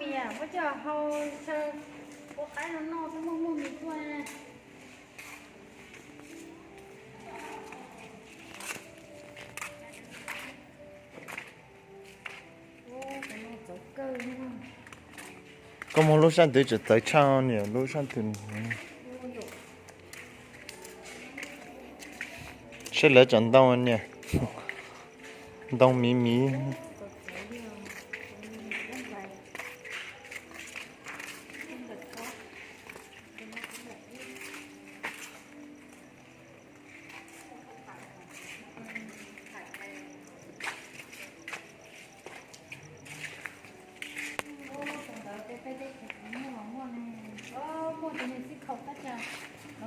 Muab coj hau, ua qaib no noj xwb muaj muaj mis tuaj. Koj muag lub sab ntawd tseem txawv tshaj niam lub sab ntawd. Seb lawv cov ntoo niam, ntoo miv miv.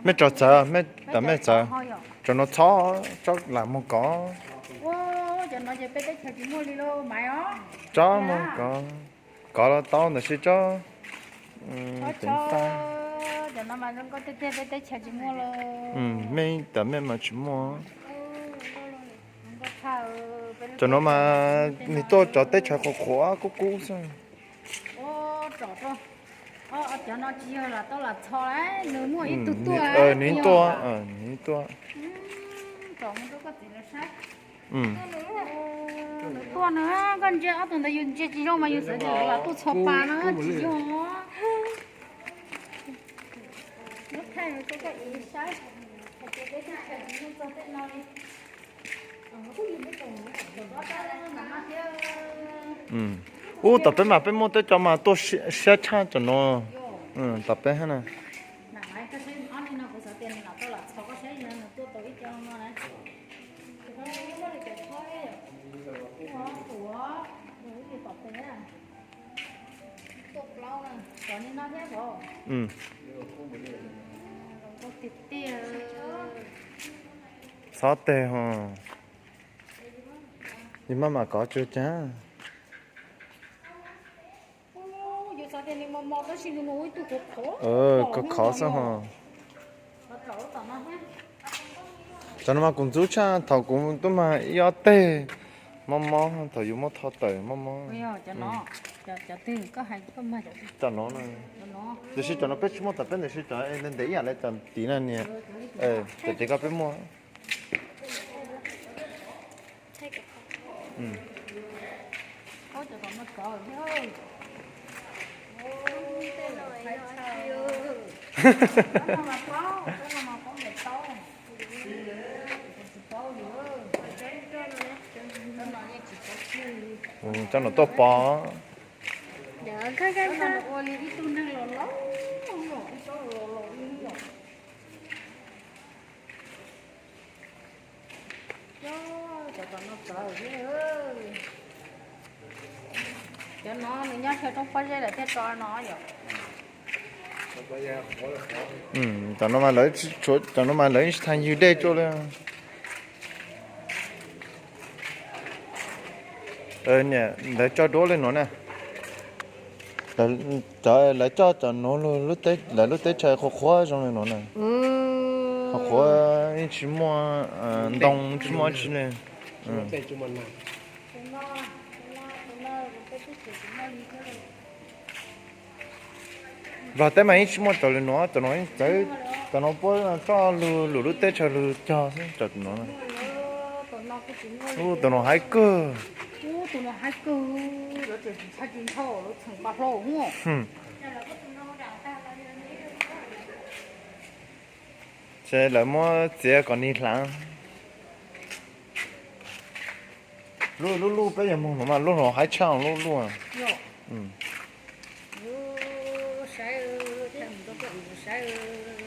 Mej tso txawv, mej tso mej txawv. Cov no txhob tsob lam muag kov. Tsob muag kov, kov los tau ntawm sib tsob. Mej tam mej mas tsis muaj. Cov no mas nws tuaj cov teb chaws qhuav qhuav kub kub xwb. Nws tuaj, nws tuaj. Tuaj nws, koj ntsia ob tug ntawd yus ntsia tsis zoo mas yus xav tias lawv tuaj txhua pas no tsis yog. Muab thaij rau koj saib, hais tias peb teb chaws tsis muaj txog tej no li. Ub, tom peb mas peb muaj teb cov mas tuaj siab tshaj cov no. Tom peb na. Txhob teg ho. Yus maj mam kov tsuag caag. Khov khov xwb ho. Cov no mas kuv ntxub tshaj thaum kuv tuaj mag ib ob teg mob mob thaum yus muab tho tawm mob mob. Cov no, tiam sis cov no peb tsis muaj tom peb ntawm sib cov ntev ib yam li cov tid na niam. Cov tid koj peb muaj. Cov no tuaj pov. Cov no nws nyob chaw roob pob zeb lawm thiaj tso no yom. Cov no mas lawv, cov no mas lawv tsis tau ywg dej tuaj li. Niam, lawv tso duab li no na. Cov lawv coj cov no, lawv lub teb chaws qhuav qhuav zoo li no na. Qhuav qhuav, yeej tsis muaj ntoo, tsis muaj tsi li. Vag teb mas yeej tsis muaj cov li no, cov no yeej txawv, cov no puab coj lug lwm lub teb chaws lug cog xwb cov no. Ub, tus no haib kawg. Ces lawv muab txiav kom nws hlav. Lub, lub lub peb yuav moog no mas lub no haib tshaj lub lub. Saib, thaij mus rau koj saib,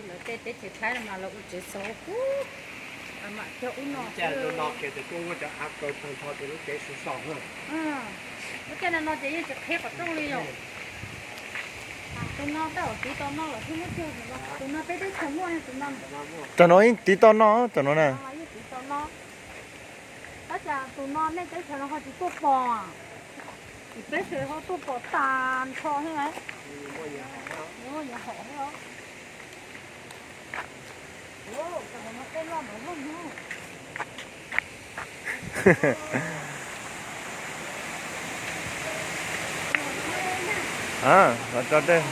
lawv tej teb chaws Thaib no mas lawv ua tsev xov kub, mam cog ub no. Lub caij no no ces yeej tsis qhib qhov rooj li yom. Tus no tab tom tiv tau no los thiaj muab cog, tus no peb teb chaws muaj tus no. Cov no yeej tiv tau no, cov no na. Tab sis tus no nej teb chaws no ho tsis tuaj pom, peb teb chaws ho tuaj pom tas nrho thiab. A, los tso dej.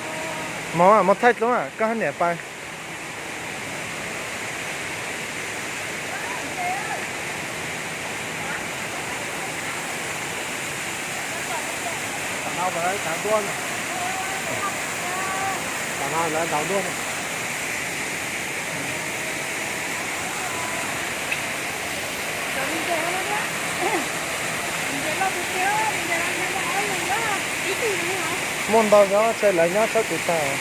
Mos, mos thaij dlua, koj hab niam pais. Muaj ntau nyob, lawv nyob sab kuv tag.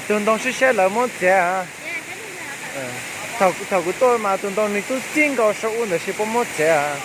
Tus ntoo siab siab lawv muab txiav. Thaum kuv tuaj mas tus ntoo nws tub txij nkaus saum ub ntawd, sis puas muab txiav?